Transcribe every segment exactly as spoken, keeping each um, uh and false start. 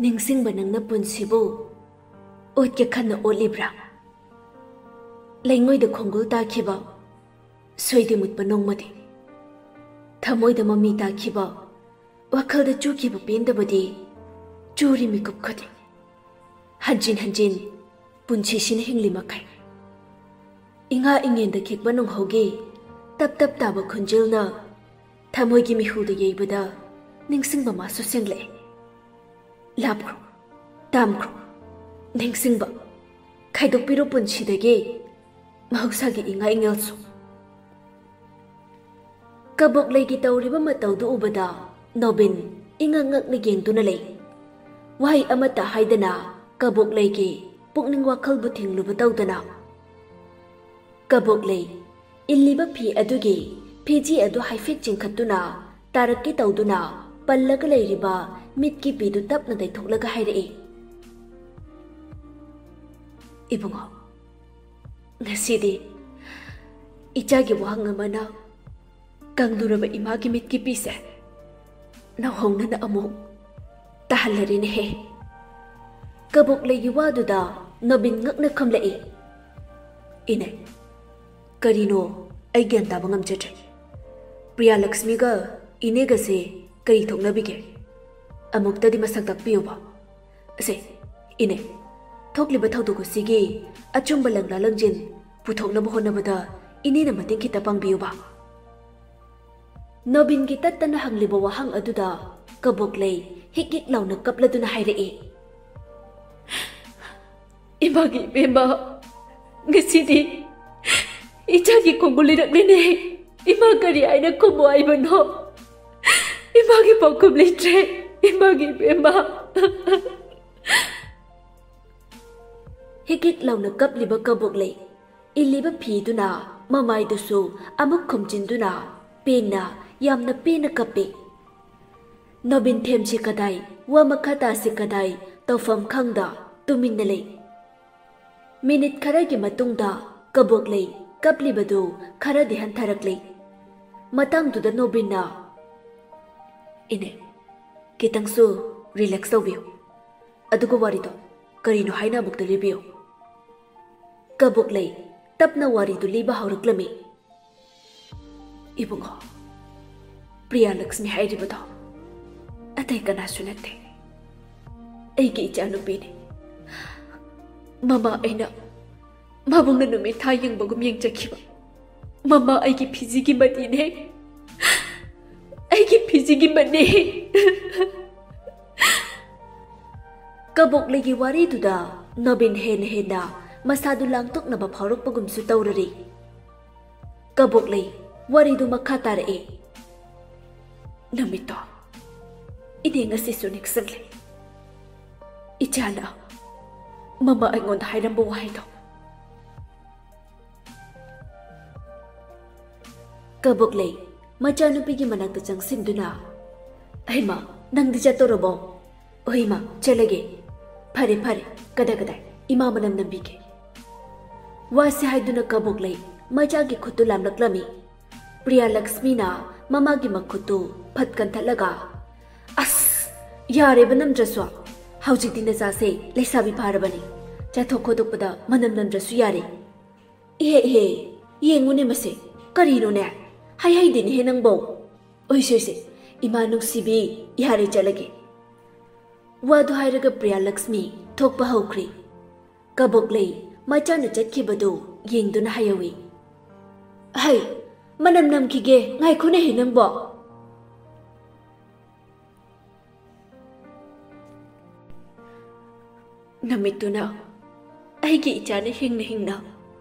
ꯅꯤꯡꯁꯤꯡꯕ ꯅꯪꯅ ꯄꯨꯟꯁꯤꯕꯨ ꯑꯣꯠꯀꯦ ꯈꯟꯅ ꯑꯣꯠꯂꯤꯕ꯭ꯔꯥ? ꯂꯩꯉꯣꯏꯗ ꯈꯣꯡꯒꯨꯜ ꯇꯥꯈꯤꯕ, ꯁꯣꯏꯗꯦ ꯃꯨꯠꯄ ꯅꯣꯡꯃꯗꯤ꯫ ꯊꯃꯣꯏꯗ ꯃꯃꯤ ꯇꯥꯈꯤꯕ, ꯋꯥꯈꯜꯗ ꯆꯨꯈꯤꯕ ꯄꯦꯟꯗꯕꯗꯤ ꯆꯨꯔꯤ ꯃꯤꯀꯨꯞ ꯈꯨꯗꯤꯡ꯫ ꯍꯟꯖꯤꯟ ꯍꯟꯖꯤꯟ ꯄꯨꯟꯁꯤꯁꯤꯅ ꯍꯤꯡꯂꯤ ꯃꯈꯩ꯫ ꯏꯉꯥ ꯏꯉꯦꯟꯗ ꯈꯤꯛꯄ ꯅꯣꯡꯍꯧꯒꯤ ꯇꯞ ꯇꯞ ꯇꯥꯕ ꯈꯣꯟꯖꯦꯜꯅ ꯊꯃꯣꯏꯒꯤ ꯃꯤꯍꯨꯜꯗ ꯌꯩꯕꯗ ꯅꯤꯡꯁꯤꯡꯕ ꯃꯥꯁꯨ ꯁꯦꯡꯂꯛꯑꯦ꯫ ꯂꯥꯞꯈ꯭ꯔꯣ, ꯇꯥꯝꯈ꯭ꯔꯣ, ꯅꯤꯡꯁꯤꯡꯕ, ꯈꯥꯏꯗꯣꯛꯄꯤꯔꯣ ꯄꯨꯟꯁꯤꯗꯒꯤ ꯃꯍꯧꯁꯥꯒꯤ ꯏꯉꯥ ꯏꯉꯦꯜꯁꯨ꯫ ꯀꯕꯣꯛꯂꯩꯒꯤ ꯇꯧꯔꯤꯕ ꯃꯇꯧꯗꯨ ꯎꯕꯗ ꯅꯣꯕꯤꯟ ꯏꯉꯛ ꯉꯛꯅ ꯌꯦꯡꯗꯨꯅ ꯂꯩ꯫ ꯋꯥꯍꯩ ꯑꯃꯠꯇ ꯍꯥꯏꯗꯅ ꯀꯕꯣꯛꯂꯩꯒꯤ ꯄꯨꯛꯅꯤꯡ ꯋꯥꯈꯜꯕꯨ ꯊꯤꯡꯂꯨꯕ ꯇꯧꯗꯅ꯫ ꯀꯕꯣꯛꯂꯩ ꯏꯜꯂꯤꯕ ꯐꯤ ꯑꯗꯨꯒꯤ ꯐꯤꯖꯤ ꯑꯗꯨ ꯍꯥꯏꯐꯦꯠ ꯆꯤꯡꯈꯠꯇꯨꯅ ꯇꯥꯔꯛꯀꯦ ꯇꯧꯗꯨꯅ ꯄꯜꯂꯒ ꯂꯩꯔꯤꯕ ꯃꯤꯠꯀꯤ ꯄꯤꯗꯨ ꯇꯞꯅ ꯇꯩꯊꯣꯛꯂꯒ ꯍꯥꯏꯔꯛꯏ, "ꯏꯕꯨꯡꯉꯣ, ꯉꯁꯤꯗꯤ ꯏꯆꯥꯒꯤ ꯋꯥꯍꯪ ꯑꯃꯅ ꯀꯪꯂꯨꯔꯕ ꯏꯃꯥꯒꯤ ꯃꯤꯠꯀꯤ ꯄꯤꯁꯦ ꯅꯧꯍꯧꯅꯅ ꯑꯃꯨꯛ ꯇꯥꯍꯜꯂꯔꯦꯅꯦꯍꯦ꯫" ꯀꯕꯣꯛꯂꯩꯒꯤ ꯋꯥꯗꯨꯗ ꯅꯣꯕꯤꯟ ꯉꯛꯅ ꯈꯨꯝꯂꯛꯏ, "ꯏꯅꯦ, ꯀꯔꯤꯅꯣ? ꯑꯩ ꯒ꯭ꯌꯥꯟ ꯇꯥꯕ ꯉꯝꯖꯗ꯭ꯔꯦ꯫ ꯄ꯭ꯔꯤꯌꯥꯂꯛꯁꯃꯤꯒ ꯏꯅꯦꯒꯁꯦ ꯀꯔꯤ ꯊꯣꯛꯅꯕꯤꯒꯦ? ꯑꯃꯨꯛꯇꯗꯤ ꯃꯁꯛ ꯇꯥꯛꯄꯤꯌꯨꯕ꯫ ꯑꯁꯦ, ꯏꯅꯦ, ꯊꯣꯛꯂꯤꯕ ꯊꯧꯗꯣꯛ ꯑꯁꯤꯒꯤ ꯑꯆꯨꯝꯕ ꯂꯪꯂꯥ ꯂꯪꯖꯤꯟ ꯄꯨꯊꯣꯛꯅꯕ ꯍꯣꯠꯅꯕꯗ ꯏꯅꯦꯅ ꯃꯇꯦꯡ ꯈꯤꯇ ꯄꯥꯡꯕꯤꯌꯨꯕ꯫" ꯅꯣꯕꯤꯟꯒꯤ ꯇꯠꯇꯅ ꯍꯪꯂꯤꯕ ꯋꯥꯍꯪ ꯑꯗꯨꯗ ꯀꯕꯣꯛꯂꯩ ꯍꯤꯛ ꯍꯤꯛ ꯂꯥꯎꯅ ꯀꯞꯂꯗꯨꯅ ꯍꯥꯏꯔꯛꯏ, "ꯏꯃꯥꯒꯤ ꯏꯕꯦꯝꯃ, ꯉꯁꯤꯗꯤ ꯏꯆꯥꯒꯤ ꯈꯣꯡꯒꯨꯜ ꯂꯤꯔꯛꯂꯤꯅꯦ꯫ ꯏꯃꯥ ꯀꯔꯤ ꯍꯥꯏꯅ ꯈꯨꯝꯃꯨ ꯍꯥꯏꯕꯅꯣ? ꯏꯃꯥꯒꯤ ꯄꯥꯎꯈꯨꯝ ꯂꯩꯇ꯭ꯔꯦ, ꯏꯃꯥꯒꯤ ꯏꯕꯦꯝꯃ꯫" ꯍꯤꯛ ꯍꯤꯛ ꯂꯥꯎꯅ ꯀꯞꯂꯤꯕ ꯀꯕꯣꯛꯂꯩ ꯏꯜꯂꯤꯕ ꯐꯤꯗꯨꯅ ꯃꯃꯥꯏꯗꯨꯁꯨ ꯑꯃꯨꯛ ꯈꯨꯝꯖꯤꯟꯗꯨꯅ ꯄꯦꯟꯅ, ꯌꯥꯝꯅ ꯄꯦꯟꯅ ꯀꯞꯄꯤ꯫ ꯅꯣꯕꯤꯟ ꯊꯦꯝꯁꯤ ꯀꯗꯥꯏ, ꯋꯥ ꯃꯈꯥ ꯇꯥꯁꯤ ꯀꯗꯥꯏ ꯇꯧꯐꯝ ꯈꯪꯗ ꯇꯨꯃꯤꯟꯅ ꯂꯩ꯫ ꯃꯤꯅꯤꯠ ꯈꯔꯒꯤ ꯃꯇꯨꯡꯗ ꯀꯕꯣꯛꯂꯩ ꯀꯞꯂꯤꯕꯗꯨ ꯈꯔꯗꯤ ꯍꯟꯊꯔꯛꯂꯦ꯫ ꯃꯇꯥꯡꯗꯨꯗ ꯅꯣꯕꯤꯟꯅ, "ꯏꯅꯦ, ꯈꯤꯇꯪꯁꯨ ꯔꯤꯂꯦꯛꯁ ꯇꯧꯕꯤꯌꯨ꯫ ꯑꯗꯨꯒ ꯋꯥꯔꯤꯗꯣ ꯀꯔꯤꯅꯣ ꯍꯥꯏꯅ ꯑꯃꯨꯛꯇ ꯂꯤꯕꯤꯌꯨ꯫ ꯀꯕꯣꯛꯂꯩ ꯇꯞꯅ ꯋꯥꯔꯤꯗꯨ ꯂꯤꯕ ꯍꯧꯔꯛꯂꯝꯃꯤ꯫ ꯏꯕꯨꯡꯉꯣ, ꯄ꯭ꯔꯤꯌꯥ ꯂꯛꯁꯃꯤ ꯍꯥꯏꯔꯤꯕꯗꯣ ꯑꯇꯩ ꯀꯅꯥꯁꯨ ꯅꯠꯇꯦ, ꯑꯩꯒꯤ ꯏꯆꯥꯅꯨꯄꯤꯅꯤ꯫ ꯃꯃꯥ ꯑꯩꯅ ꯃꯕꯨꯡꯅ ꯅꯨꯃꯤꯠ ꯊꯥ ꯌꯦꯡꯕꯒꯨꯝ ꯌꯦꯡꯖꯈꯤꯕ꯫ ꯃꯃꯥ ꯑꯩꯒꯤ ꯐꯤꯖꯤꯒꯤ ꯃꯅꯤꯅꯦ, ꯑꯩꯒꯤ ꯐꯤꯖꯤꯒꯤ ꯃꯅꯤ꯫ ꯀꯕꯣꯛꯂꯩꯒꯤ ꯋꯥꯔꯤꯗꯨꯗ ꯅꯕꯤꯟ ꯍꯦꯟꯅ ꯍꯦꯟꯅ ꯃꯁꯥꯗꯨ ꯂꯥꯡꯇꯛꯅꯕ ꯐꯥꯎꯔꯛꯄꯒꯨꯝꯁꯨ ꯇꯧꯔꯔꯤ꯫ ꯀꯕꯣꯛꯂꯩ ꯋꯥꯔꯤꯗꯨ ꯃꯈꯥ ꯇꯥꯔꯛꯑꯦ꯫ ꯅꯨꯃꯤꯠꯇꯣ ꯏꯅꯦ ꯉꯁꯤꯁꯨ ꯅꯤꯡꯁꯤꯡꯂꯦ, ꯏꯆꯥꯅ ꯃꯃꯥ ꯑꯩꯉꯣꯟꯗ ꯍꯥꯏꯔꯝꯕ ꯋꯥꯍꯩꯗꯣ꯫ ꯀꯕꯣꯛꯂꯩ ꯃꯆꯥꯅꯨꯄꯤꯒꯤ ꯃꯅꯥꯛꯇ ꯆꯪꯁꯤꯟꯗꯨꯅ, "ꯑꯩꯃ, ꯅꯪꯗꯤ ꯆꯠꯇꯣꯔꯕꯣ?" "ꯍꯣꯏ ꯏꯃꯥ, ꯆꯠꯂꯒꯦ꯫" "ꯐꯔꯦ ꯐꯔꯦ, ꯀꯗꯥꯏ ꯀꯗꯥꯏ, ꯏꯃꯥ ꯃꯅꯝ ꯅꯝꯕꯤꯒꯦ꯫" ꯋꯥꯁꯤ ꯍꯥꯏꯗꯨꯅ ꯀꯕꯣꯛꯂꯩ ꯃꯆꯥꯒꯤ ꯈꯨꯠꯇꯨ ꯂꯥꯝꯂꯛꯂꯝꯃꯤ꯫ ꯄ꯭ꯔꯤꯌꯥ ꯂꯛꯁꯃꯤꯅ ꯃꯃꯥꯒꯤ ꯃꯈꯨꯠꯇꯨ ꯐꯠ ꯀꯟꯊꯠꯂꯒ, "ꯑꯁ, ꯌꯥꯔꯦꯕ ꯅꯝꯗ꯭ꯔꯁꯨ꯫ ꯍꯧꯖꯤꯛꯇꯤ ꯅꯆꯥꯁꯦ ꯂꯩꯁꯥꯕꯤ ꯐꯥꯔꯕꯅꯤ꯫ ꯆꯠꯊꯣꯛ ꯈꯣꯠꯇꯣꯛꯄꯗ ꯃꯅꯝ ꯅꯝꯗ꯭ꯔꯁꯨ ꯌꯥꯔꯦ꯫" "ꯏꯍꯦ, ꯏꯍꯦ, ꯌꯦꯡꯉꯨꯅꯦ ꯃꯁꯦ, ꯀꯔꯤꯅꯣꯅꯦ? ꯍꯥꯏꯍꯩꯗꯦꯅꯦꯍꯦ ꯅꯪꯕꯣ꯫" "ꯑꯣꯏꯁꯦ, ꯑꯣꯏꯁꯦ, ꯏꯃꯥ ꯅꯨꯡꯁꯤꯕꯤ, ꯌꯥꯔꯦ, ꯆꯠꯂꯒꯦ꯫" ꯋꯥꯗꯨ ꯍꯥꯏꯔꯒ ꯄ꯭ꯔꯤꯌꯥ ꯂꯛꯁꯃꯤ ꯊꯣꯛꯄ ꯍꯧꯈ꯭ꯔꯦ꯫ ꯀꯕꯣꯛꯂꯩ ꯃꯆꯥꯅ ꯆꯠꯈꯤꯕꯗꯨ ꯌꯦꯡꯗꯨꯅ ꯍꯥꯏꯍꯧꯏ, "ꯍꯩ, ꯃꯅꯝ ꯅꯝꯈꯤꯒꯦ, ꯉꯥꯏꯈꯣꯅꯦꯍꯦ ꯅꯪꯕꯣ꯫" ꯅꯨꯃꯤꯠꯇꯨꯅ ꯑꯩꯒꯤ ꯏꯆꯥꯅ ꯍꯤꯡꯅ ꯍꯤꯡꯅ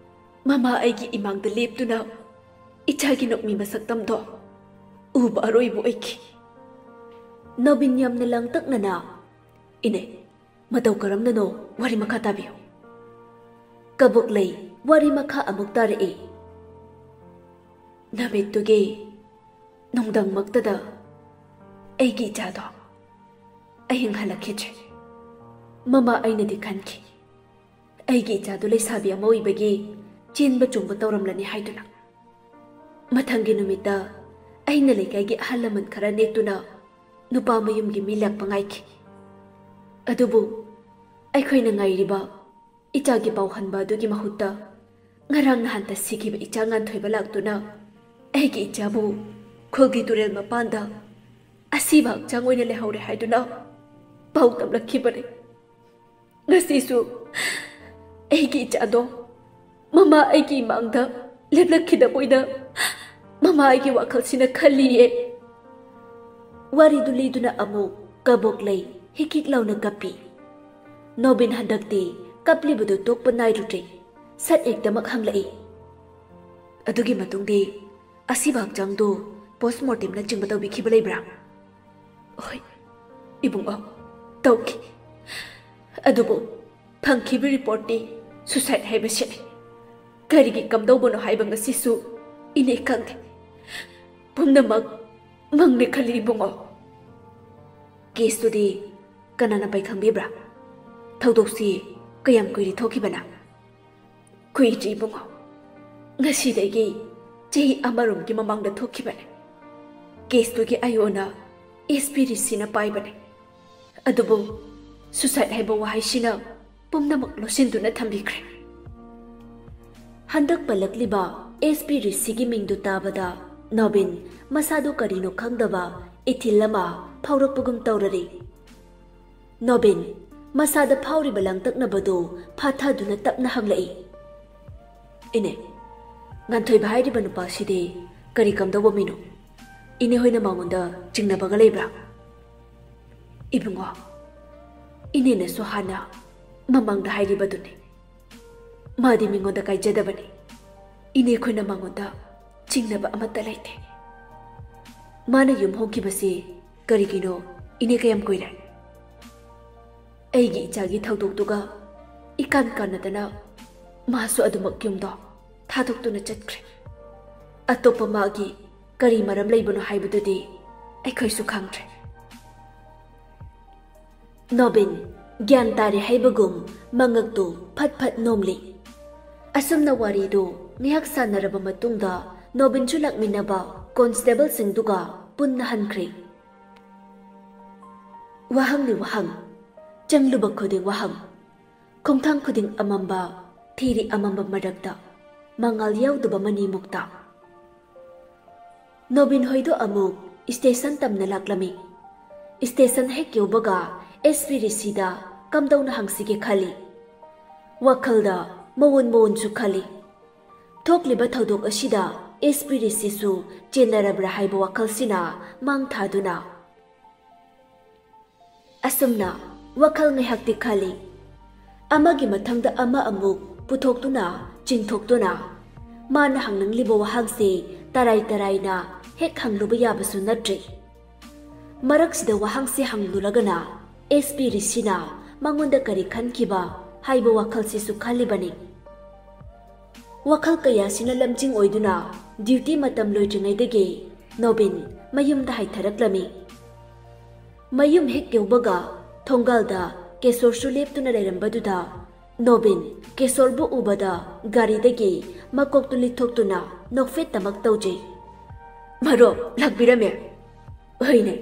ꯃꯃꯥ ꯑꯩꯒꯤ ꯏꯃꯥꯡꯗ ꯂꯦꯞꯇꯨꯅ ꯏꯆꯥꯒꯤ ꯅꯣꯛꯃꯤ ꯃꯁꯛꯇꯝꯗꯣ ꯎꯕ ꯑꯔꯣꯏꯕ ꯑꯣꯏꯈꯤ꯫ ꯅꯣꯕꯤꯟ ꯌꯥꯝꯅ ꯂꯥꯡꯇꯛꯅꯅ, "ꯏꯅꯦ, ꯃꯇꯧ ꯀꯔꯝꯅꯅꯣ? ꯋꯥꯔꯤ ꯃꯈꯥ ꯇꯥꯕꯤꯌꯨ꯫" ꯀꯕꯣꯛꯂꯩ ꯋꯥꯔꯤ ꯃꯈꯥ ꯑꯃꯨꯛ ꯇꯥꯔꯛꯏ꯫ ꯅꯨꯃꯤꯠꯇꯨꯒꯤ ꯅꯨꯡꯗꯥꯡꯃꯛꯇꯗ ꯑꯩꯒꯤ ꯏꯆꯥꯗꯣ ꯑꯍꯤꯡ ꯍꯜꯂꯛꯈꯤꯗ꯭ꯔꯦ꯫ ꯃꯃꯥ ꯑꯩꯅꯗꯤ ꯈꯟꯈꯤ, ꯑꯩꯒꯤ ꯏꯆꯥꯗꯨ ꯂꯩꯁꯥꯕꯤ ꯑꯃ ꯑꯣꯏꯕꯒꯤ ꯆꯦꯟꯕ ꯆꯣꯡꯕ ꯇꯧꯔꯝꯂꯅꯤ ꯍꯥꯏꯗꯨꯅ꯫ ꯃꯊꯪꯒꯤ ꯅꯨꯃꯤꯠꯇ ꯑꯩꯅ ꯂꯩꯀꯥꯏꯒꯤ ꯑꯍꯜ ꯂꯃꯟ ꯈꯔ ꯅꯦꯛꯇꯨꯅ ꯅꯨꯄꯥ ꯃꯌꯨꯝꯒꯤ ꯃꯤ ꯂꯥꯛꯄ ꯉꯥꯏꯈꯤ꯫ ꯑꯗꯨꯕꯨ ꯑꯩꯈꯣꯏꯅ ꯉꯥꯏꯔꯤꯕ ꯏꯆꯥꯒꯤ ꯄꯥꯎ ꯍꯟꯕ ꯑꯗꯨꯒꯤ ꯃꯍꯨꯠꯇ, ꯉꯔꯥꯡ ꯅꯍꯥꯟꯇ ꯁꯤꯈꯤꯕ ꯏꯆꯥ ꯉꯥꯟꯊꯣꯏꯕ ꯂꯥꯛꯇꯨꯅ ꯑꯩꯒꯤ ꯏꯆꯥꯕꯨ ꯈꯨꯜꯒꯤ ꯇꯨꯔꯦꯜ ꯃꯄꯥꯟꯗ ꯑꯁꯤꯕ ꯍꯛꯆꯥꯡ ꯑꯣꯏꯅ ꯂꯩꯍꯧꯔꯦ ꯍꯥꯏꯗꯨꯅ ꯄꯥꯎ ꯇꯝꯂꯛꯈꯤꯕꯅꯤ꯫ ꯉꯁꯤꯁꯨ ꯑꯩꯒꯤ ꯏꯆꯥꯗꯣ ꯃꯃꯥ ꯑꯩꯒꯤ ꯏꯃꯥꯡꯗ ꯂꯦꯞꯂꯛꯈꯤꯗꯕ ꯑꯣꯏꯅ ꯃꯃꯥ ꯑꯩꯒꯤ ꯋꯥꯈꯜꯁꯤꯅ ꯈꯜꯂꯤꯌꯦ꯫ ꯋꯥꯔꯤꯗꯨ ꯂꯤꯗꯨꯅ ꯑꯃꯨꯛ ꯀꯕꯣꯛ ꯂꯩ ꯍꯤꯛ ꯍꯤꯛ ꯂꯥꯎꯅ ꯀꯞꯄꯤ꯫ ꯅꯣꯕꯤꯟ ꯍꯟꯗꯛꯇꯤ ꯀꯞꯂꯤꯕꯗꯨ ꯇꯣꯛꯄ ꯅꯥꯏꯔꯨꯗ꯭ꯔꯦ꯫ ꯁꯠ ꯍꯦꯛꯇꯃꯛ ꯍꯪꯂꯛꯏ, "ꯑꯗꯨꯒꯤ ꯃꯇꯨꯡꯗꯤ ꯑꯁꯤꯕ ꯍꯛꯆꯥꯡꯗꯨ ꯄꯣꯁꯃꯣꯔꯇꯦꯝꯅꯆꯤꯡꯕ ꯇꯧꯕꯤꯈꯤꯕ ꯂꯩꯕ꯭ꯔꯥ?" "ꯍꯣꯏ, ꯏꯕꯨꯡꯉꯣ, ꯇꯧꯈꯤ꯫ ꯑꯗꯨꯕꯨ ꯐꯪꯈꯤꯕ ꯔꯤꯄꯣꯔꯠꯇꯤ ꯁꯨꯁꯥꯏꯗ ꯍꯥꯏꯕꯁꯤꯅꯤ꯫ ꯀꯔꯤꯒꯤ ꯀꯝꯗꯧꯕꯅꯣ ꯍꯥꯏꯕ ꯉꯁꯤꯁꯨ ꯏꯅꯦ ꯈꯪꯗꯦ꯫ ꯄꯨꯝꯅꯃꯛ ꯃꯪꯅꯦ ꯈꯜꯂꯤ, ꯏꯕꯨꯡꯉꯣ꯫" "ꯀꯦꯁꯇꯨꯗꯤ ꯀꯅꯥꯅ ꯄꯥꯏꯈꯪꯕꯤꯕ꯭ꯔꯥ? ꯊꯧꯗꯣꯛꯁꯤ ꯀꯌꯥꯝ ꯀꯨꯏꯔꯦ ꯊꯣꯛꯈꯤꯕꯅ?" "ꯀꯨꯏꯗ꯭ꯔꯤ, ꯏꯕꯨꯡꯉꯣ꯫ ꯉꯁꯤꯗꯒꯤ ꯆꯍꯤ ꯑꯃꯔꯣꯝꯒꯤ ꯃꯃꯥꯡꯗ ꯊꯣꯛꯈꯤꯕꯅꯦ꯫ ꯀꯦꯁꯇꯨꯒꯤ ꯑꯥꯏ ꯑꯣꯅ ꯑꯦꯁ ꯄꯤ ꯔꯤꯁꯤꯅ ꯄꯥꯏꯕꯅꯦ꯫ ꯑꯗꯨꯕꯨ ꯁꯨꯁꯥꯏꯗ ꯍꯥꯏꯕ ꯋꯥꯍꯩꯁꯤꯅ ꯄꯨꯝꯅꯃꯛ ꯂꯣꯠꯁꯤꯟꯗꯨꯅ ꯊꯝꯕꯤꯈ꯭ꯔꯦ꯫" ꯍꯟꯗꯛ ꯄꯜꯂꯛꯂꯤꯕ ꯑꯦꯁ ꯄꯤ ꯔꯤꯁꯤꯒꯤ ꯃꯤꯡꯗꯨ ꯇꯥꯕꯗ ꯅꯣꯕꯤꯟ ꯃꯁꯥꯗꯨ ꯀꯔꯤꯅꯣ ꯈꯪꯗꯕ ꯏꯊꯤꯜ ꯑꯃ ꯐꯥꯎꯔꯛꯄꯒꯨꯝ ꯇꯧꯔꯔꯤ꯫ ꯅꯣꯕꯤꯟ ꯃꯁꯥꯗ ꯐꯥꯎꯔꯤꯕ ꯂꯥꯡꯇꯛꯅꯕꯗꯨ ꯐꯥꯊꯗꯨꯅ ꯇꯞꯅ ꯍꯪꯂꯛꯏ, "ꯏꯅꯦ, ꯉꯥꯟꯊꯣꯏꯕ ꯍꯥꯏꯔꯤꯕ ꯅꯨꯄꯥꯁꯤꯗꯤ ꯀꯔꯤ ꯀꯝꯗꯧꯕ ꯃꯤꯅꯣ? ꯏꯅꯦ ꯍꯣꯏꯅ ꯃꯉꯣꯟꯗ ꯆꯤꯡꯅꯕꯒ ꯂꯩꯕ꯭ꯔꯥ?" "ꯏꯕꯨꯡꯉꯣ, ꯏꯅꯦꯅꯁꯨ ꯍꯥꯟꯅ ꯃꯃꯥꯡꯗ ꯍꯥꯏꯔꯤꯕꯗꯨꯅꯤ꯫ ꯃꯥꯗꯤ ꯃꯤꯉꯣꯟꯗ ꯀꯥꯏꯖꯗꯕꯅꯤ꯫ ꯏꯅꯦ ꯑꯩꯈꯣꯏꯅ ꯃꯉꯣꯟꯗ ꯆꯤꯡꯅꯕ ꯑꯃꯠꯇ ꯂꯩꯇꯦ꯫ ꯃꯥꯅ ꯌꯨꯝ ꯍꯣꯡꯈꯤꯕꯁꯤ ꯀꯔꯤꯒꯤꯅꯣ, ꯏꯅꯦ, ꯀꯌꯥꯝ ꯀꯨꯏꯔꯦ?" "ꯑꯩꯒꯤ ꯏꯆꯥꯒꯤ ꯊꯧꯗꯣꯛꯇꯨꯒ ꯏꯀꯥꯟ ꯀꯥꯟꯅꯗꯅ ꯃꯥꯁꯨ ꯑꯗꯨꯃꯛ ꯌꯨꯝꯗꯣ ꯊꯥꯗꯣꯛꯇꯨꯅ ꯆꯠꯈ꯭ꯔꯦ꯫ ꯑꯇꯣꯞꯄ ꯃꯥꯒꯤ ꯀꯔꯤ ꯃꯔꯝ ꯂꯩꯕꯅꯣ ꯍꯥꯏꯕꯗꯨꯗꯤ ꯑꯩꯈꯣꯏꯁꯨ ꯈꯪꯗ꯭ꯔꯦ꯫" ꯅꯣꯕꯤꯟ ꯒ꯭ꯌꯥꯟ ꯇꯥꯔꯦ ꯍꯥꯏꯕꯒꯨꯝ ꯃꯉꯛꯇꯨ ꯐꯠ ꯐꯠ ꯅꯣꯝꯂꯤ꯫ ꯑꯁꯨꯝꯅ ꯋꯥꯔꯤꯗꯨ ꯉꯥꯏꯍꯥꯛ ꯁꯥꯟꯅꯔꯕ ꯃꯇꯨꯡꯗ ꯅꯣꯕꯤꯟꯁꯨ ꯂꯥꯛꯃꯤꯟꯅꯕ ꯀꯣꯟꯁꯇꯦꯕꯜꯁꯤꯡꯗꯨꯒ ꯄꯨꯟꯅ ꯍꯟꯈ꯭ꯔꯦ꯫ ꯋꯥꯍꯪꯅꯤ ꯋꯥꯍꯪ꯫ ꯆꯪꯂꯨꯕ ꯈꯨꯗꯤꯡ ꯋꯥꯍꯪ, ꯈꯣꯡꯊꯥꯡ ꯈꯨꯗꯤꯡ ꯑꯃꯝꯕ, ꯊꯤꯔꯤ ꯑꯃꯝꯕ ꯃꯔꯛꯇ ꯃꯉꯥꯜ ꯌꯥꯎꯗꯕ ꯃꯅꯤꯃꯨꯛꯇ꯫ ꯅꯣꯕꯤꯟ ꯍꯣꯏꯗꯣ ꯑꯃꯨꯛ ꯁ꯭ꯇꯦꯁꯟ ꯇꯝꯅ ꯂꯥꯛꯂꯝꯃꯤ꯫ ꯁ꯭ꯇꯦꯁꯟ ꯍꯦꯛ ꯌꯧꯕꯒ ꯑꯦꯁ ꯄꯤ ꯔꯤꯁꯤꯗ ꯀꯝꯗꯧꯅ ꯍꯪꯁꯤꯒꯦ ꯈꯜꯂꯤ꯫ ꯋꯥꯈꯜꯗ ꯃꯑꯣꯟ ꯃꯑꯣꯟꯁꯨ ꯈꯜꯂꯤ꯫ ꯊꯣꯛꯂꯤꯕ ꯊꯧꯗꯣꯛ ꯑꯁꯤꯗ ꯑꯦꯁ ꯄꯤ ꯔꯤꯁꯤꯁꯨ ꯆꯦꯟꯅꯔꯕ꯭ꯔꯥ ꯍꯥꯏꯕ ꯋꯥꯈꯜꯁꯤꯅ ꯃꯥꯡ ꯊꯥꯗꯨꯅ ꯑꯁꯨꯝꯅ ꯋꯥꯈꯜ ꯉꯥꯏꯍꯥꯛꯇꯤ ꯈꯜꯂꯤ꯫ ꯑꯃꯒꯤ ꯃꯊꯪꯗ ꯑꯃ ꯑꯃꯨꯛ ꯄꯨꯊꯣꯛꯇꯨꯅ, ꯆꯤꯡꯊꯣꯛꯇꯨꯅ, ꯃꯥꯅ ꯍꯪꯅꯤꯡꯂꯤꯕ ꯋꯥꯍꯪꯁꯤ ꯇꯔꯥꯏ ꯇꯔꯥꯏꯅ ꯍꯦꯛ ꯍꯪꯂꯨꯕ ꯌꯥꯕꯁꯨ ꯅꯠꯇ꯭ꯔꯤ꯫ ꯃꯔꯛꯁꯤꯗ ꯋꯥꯍꯪꯁꯤ ꯍꯪꯂꯨꯔꯒꯅ ꯑꯦꯁ ꯄꯤ ꯔꯤꯁꯤꯅ ꯃꯉꯣꯟꯗ ꯀꯔꯤ ꯈꯟꯈꯤꯕ ꯍꯥꯏꯕ ꯋꯥꯈꯜꯁꯤꯁꯨ ꯈꯜꯂꯤꯕꯅꯤ꯫ ꯋꯥꯈꯜ ꯀꯌꯥꯁꯤꯅ ꯂꯝꯖꯤꯡ ꯑꯣꯏꯗꯨꯅ ꯗ꯭ꯌꯨꯇꯤ ꯃꯇꯝ ꯂꯣꯏꯗ꯭ꯔꯤꯉꯩꯗꯒꯤ ꯅꯣꯕꯤꯟ ꯃꯌꯨꯝꯗ ꯍꯥꯏꯊꯔꯛꯂꯝꯃꯤ꯫ ꯃꯌꯨꯝ ꯍꯦꯛ ꯌꯧꯕꯒ ꯊꯣꯡꯒꯥꯜꯗ ꯀꯦꯁꯣꯔꯁꯨ ꯂꯦꯞꯇꯨꯅ ꯂꯩꯔꯝꯕꯗꯨꯗ ꯅꯣꯕꯤꯟ ꯀꯦꯁꯣꯔꯕꯨ ꯎꯕꯗ ꯒꯥꯔꯤꯗꯒꯤ ꯃꯀꯣꯛꯇꯨ ꯂꯤꯊꯣꯛꯇꯨꯅ ꯅꯣꯛꯐꯦꯠꯇꯃꯛ ꯇꯧꯖꯩ꯫ "ꯃꯔꯨꯞ, ꯂꯥꯛꯄꯤꯔꯝꯃꯦ?" "ꯍꯣꯏꯅꯦ,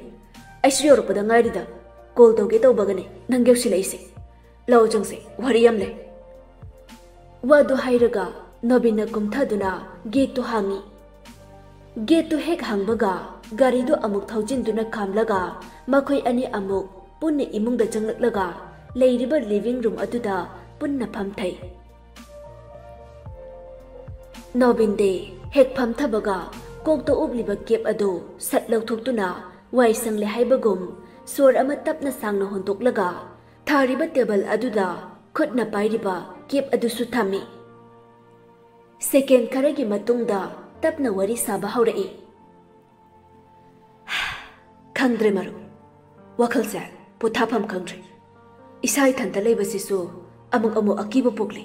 ꯑꯩꯁꯨ ꯌꯧꯔꯛꯄꯗ ꯉꯥꯏꯔꯤꯗ꯫ ꯀꯣꯜ ꯇꯧꯒꯦ ꯇꯧꯕꯒꯅꯦ ꯅꯪ ꯌꯧꯁꯤꯜꯂꯛꯏꯁꯦ꯫ ꯂꯥꯛꯑꯣ ꯆꯪꯁꯦ, ꯋꯥꯔꯤ ꯌꯥꯝ ꯂꯩ꯫" ꯋꯥꯗꯨ ꯍꯥꯏꯔꯒ ꯅꯣꯕꯤꯟꯅ ꯀꯨꯝꯊꯗꯨꯅ ꯒꯦꯠꯇꯨ ꯍꯥꯡꯉꯤ꯫ ꯒꯦꯠꯇꯨ ꯍꯦꯛ ꯍꯥꯡꯕꯒ ꯒꯥꯔꯤꯗꯨ ꯑꯃꯨꯛ ꯊꯧꯖꯤꯟꯗꯨꯅ ꯈꯥꯝꯂꯒ ꯃꯈꯣꯏ ꯑꯅꯤ ꯑꯃꯨꯛ ꯄꯨꯟꯅ ꯏꯃꯨꯡꯗ ꯆꯪꯂꯛꯂꯒ ꯂꯩꯔꯤꯕ ꯂꯤꯚꯤꯡ ꯔꯨꯝ ꯑꯗꯨꯗ ꯄꯨꯟꯅ ꯐꯝꯊꯩ꯫ ꯅꯣꯕꯤꯟꯗꯤ ꯍꯦꯛ ꯐꯝꯊꯕꯒ ꯀꯣꯛꯇ ꯎꯞꯂꯤꯕ ꯀꯦꯞ ꯑꯗꯨ ꯁꯠ ꯂꯧꯊꯣꯛꯇꯨꯅ ꯋꯥꯏ ꯁꯪꯂꯦ ꯍꯥꯏꯕꯒꯨꯝ ꯁꯣꯔ ꯑꯃ ꯇꯞꯅ ꯁꯥꯡꯅ ꯍꯣꯟꯗꯣꯛꯂꯒ ꯊꯥꯔꯤꯕ ꯇꯦꯕꯜ ꯑꯗꯨꯗ ꯈꯨꯠꯅ ꯄꯥꯏꯔꯤꯕ ꯀꯦꯞ ꯑꯗꯨꯁꯨ ꯊꯝꯃꯤ꯫ ꯁꯦꯀꯦꯟ ꯈꯔꯒꯤ ꯃꯇꯨꯡꯗ ꯇꯞꯅ ꯋꯥꯔꯤ ꯁꯥꯕ ꯍꯧꯔꯛꯏ꯫ "ꯈꯪꯗ꯭ꯔꯦ ꯃꯔꯨꯞ, ꯋꯥꯈꯜꯁꯦ ꯄꯣꯊꯥꯐꯝ ꯈꯪꯗ꯭ꯔꯦ꯫ ꯏꯁꯥ ꯏꯊꯟꯇ ꯂꯩꯕꯁꯤꯁꯨ ꯑꯃꯨꯛ ꯑꯃꯨꯛ ꯑꯀꯤꯕ ꯄꯣꯛꯂꯤ꯫"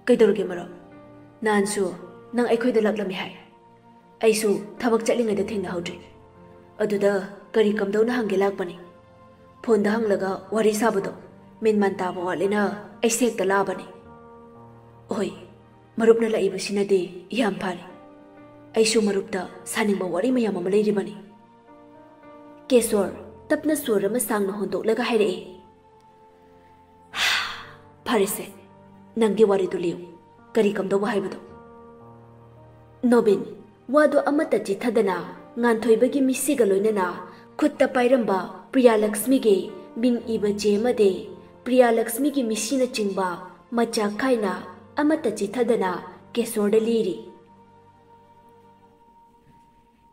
"ꯀꯩꯗꯧꯔꯒꯦ ꯃꯔꯨꯞ? ꯅꯍꯥꯟꯁꯨ ꯅꯪ ꯑꯩꯈꯣꯏꯗ ꯂꯥꯛꯂꯝꯃꯤ ꯍꯥꯏ꯫ ꯑꯩꯁꯨ ꯊꯕꯛ ꯆꯠꯂꯤꯉꯩꯗ ꯊꯦꯡꯅꯍꯧꯗ꯭ꯔꯦ꯫ ꯑꯗꯨꯗ ꯀꯔꯤ ꯀꯝꯗꯧꯅ ꯍꯪꯒꯦ ꯂꯥꯛꯄꯅꯤ꯫ ꯐꯣꯟꯗ ꯍꯪꯂꯒ ꯋꯥꯔꯤ ꯁꯥꯕꯗꯣ ꯃꯦꯟꯃꯥꯟ ꯇꯥꯕ ꯋꯥꯠꯂꯦꯅ ꯑꯩꯁꯦ ꯍꯦꯛꯇ ꯂꯥꯛꯑꯕꯅꯤ꯫ ꯍꯣꯏ, ꯃꯔꯨꯞꯅ ꯂꯥꯛꯏꯕꯁꯤꯅꯗꯤ ꯌꯥꯝ ꯐꯔꯦ꯫ ꯑꯩꯁꯨ ꯃꯔꯨꯞꯇ ꯁꯥꯅꯤꯡꯕ ꯋꯥꯔꯤ ꯃꯌꯥꯝ ꯑꯃ ꯂꯩꯔꯤꯕꯅꯤ꯫" ꯀꯦꯁꯣꯔ ꯇꯞꯅ ꯁꯣꯔ ꯑꯃ ꯁꯥꯡꯅ ꯍꯣꯟꯗꯣꯛꯂꯒ ꯍꯥꯏꯔꯛꯏ꯫ ꯐꯔꯦꯁꯦ, ꯅꯪꯒꯤ ꯋꯥꯔꯤꯗꯨ ꯂꯤꯌꯨ꯫ ꯀꯔꯤ ꯀꯝꯗꯧꯕ ꯍꯥꯏꯕꯗꯣ? ꯅꯣꯕꯤꯟ, ꯋꯥꯗꯨ ꯑꯃꯠꯇ ꯆꯤꯊꯗꯅ ꯉꯥꯟꯊꯣꯏꯕꯒꯤ ꯃꯤꯁꯤꯒ ꯂꯣꯏꯅꯅ ꯈꯨꯠꯇ ꯄꯥꯏꯔꯝꯕ ꯄ꯭ꯔꯤꯌꯥꯂꯛꯁꯃꯤꯒꯤ ꯃꯤꯡ ꯏꯕ ꯆꯦ ꯑꯃꯗꯤ ꯄ꯭ꯔꯤꯌꯥꯂꯛꯁꯃꯤꯒꯤ ꯃꯤꯁꯤꯅꯆꯤꯡꯕ ꯃꯆꯥꯛ ꯈꯥꯏꯅ ꯑꯃꯠꯇ ꯆꯤꯊꯗꯅ ꯀꯦꯁꯣꯔꯗ ꯂꯤꯔꯤ꯫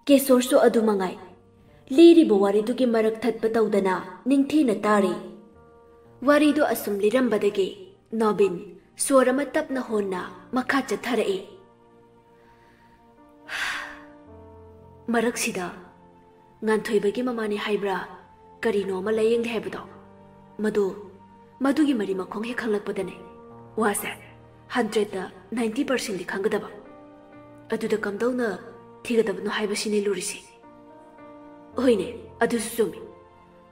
ꯀꯦꯁꯣꯔꯁꯨ ꯑꯗꯨ ꯃꯉꯥꯏ꯫ ꯂꯤꯔꯤꯕ ꯋꯥꯔꯤꯗꯨꯒꯤ ꯃꯔꯛ ꯊꯠꯄ ꯇꯧꯗꯅ ꯅꯤꯡꯊꯤꯅ ꯇꯥꯔꯤ꯫ ꯋꯥꯔꯤꯗꯨ ꯑꯁꯨꯝ ꯂꯤꯔꯝꯕꯗꯒꯤ ꯅꯣꯕꯤꯟ ꯁꯣꯔ ꯑꯃ ꯇꯞꯅ ꯍꯣꯟꯅ ꯃꯈꯥ ꯆꯠꯊꯔꯛꯏ꯫ ꯃꯔꯛꯁꯤꯗ ꯉꯥꯟꯊꯣꯏꯕꯒꯤ ꯃꯃꯥꯅꯤ ꯍꯥꯏꯕ꯭ꯔꯥ, ꯀꯔꯤꯅꯣ ꯑꯃ ꯂꯥꯌꯦꯡꯂꯦ ꯍꯥꯏꯕꯗꯣ, ꯃꯗꯨ, ꯃꯗꯨꯒꯤ ꯃꯔꯤ ꯃꯈꯣꯡ ꯍꯦꯛ ꯈꯪꯂꯛꯄꯗꯅꯦ ꯋꯥꯁꯦ ꯍꯟꯗ꯭ꯔꯦꯠꯇ ꯅꯥꯏꯟꯇꯤ ꯄꯥꯔꯁꯦꯟꯗꯤ ꯈꯪꯒꯗꯕ꯫ ꯑꯗꯨꯗ ꯀꯝꯗꯧꯅ ꯊꯤꯒꯗꯕꯅꯣ ꯍꯥꯏꯕꯁꯤꯅꯦ ꯂꯨꯔꯤꯁꯦ꯫ ꯍꯣꯏꯅꯦ, ꯑꯗꯨꯁꯨ ꯆꯨꯝꯃꯤ꯫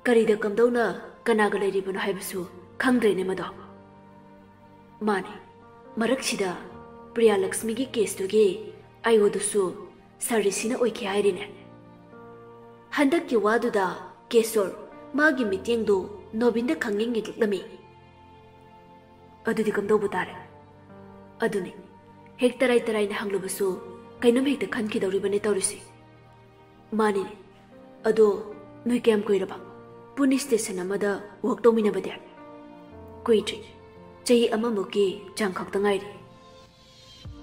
ꯀꯔꯤꯗ ꯀꯝꯗꯧꯅ ꯀꯅꯥꯒ ꯂꯩꯔꯤꯕꯅꯣ ꯍꯥꯏꯕꯁꯨ ꯈꯪꯗ꯭ꯔꯦꯅꯦ ꯃꯗꯣ꯫ ꯃꯥꯅꯦ, ꯃꯔꯛꯁꯤꯗ ꯄ꯭ꯔꯤꯌꯥꯂꯛꯁꯃꯤꯒꯤ ꯀꯦꯁꯇꯨꯒꯤ ꯑꯥꯏ ꯑꯣꯗꯨꯁꯨ ꯁꯥꯔ ꯔꯤꯁꯤꯅ ꯑꯣꯏꯈꯤ ꯍꯥꯏꯔꯤꯅꯦ꯫ ꯍꯟꯗꯛꯀꯤ ꯋꯥꯗꯨꯗ ꯀꯦꯁꯣꯔ ꯃꯥꯒꯤ ꯃꯤꯠꯌꯦꯡꯗꯨ ꯅꯣꯕꯤꯟꯗ ꯈꯪꯌꯦꯡ ꯌꯦꯡꯂꯛꯂꯝꯃꯤ꯫ ꯑꯗꯨꯗꯤ ꯀꯝꯗꯧꯕ ꯇꯥꯔꯦ? ꯑꯗꯨꯅꯤ, ꯍꯦꯛ ꯇꯔꯥꯏ ꯇꯔꯥꯏꯅ ꯍꯪꯂꯨꯕꯁꯨ ꯀꯩꯅꯣꯝ ꯍꯦꯛꯇ ꯈꯟꯈꯤꯗꯧꯔꯤꯕꯅꯤ ꯇꯧꯔꯤꯁꯦ꯫ ꯃꯥꯅꯤꯅꯦ꯫ ꯑꯗꯣ ꯅꯣꯏ ꯀꯌꯥꯝ ꯀꯨꯏꯔꯕ ꯄꯨꯟꯅ ꯁ꯭ꯇꯦꯁꯟ ꯑꯃꯗ ꯋꯥꯛ ꯇꯧꯃꯤꯟꯅꯕꯗꯤ? ꯀꯨꯏꯗ꯭ꯔꯤ꯫ ꯆꯍꯤ ꯑꯃꯃꯨꯛꯀꯤ ꯆꯥꯡ ꯈꯛꯇ ꯉꯥꯏꯔꯤ꯫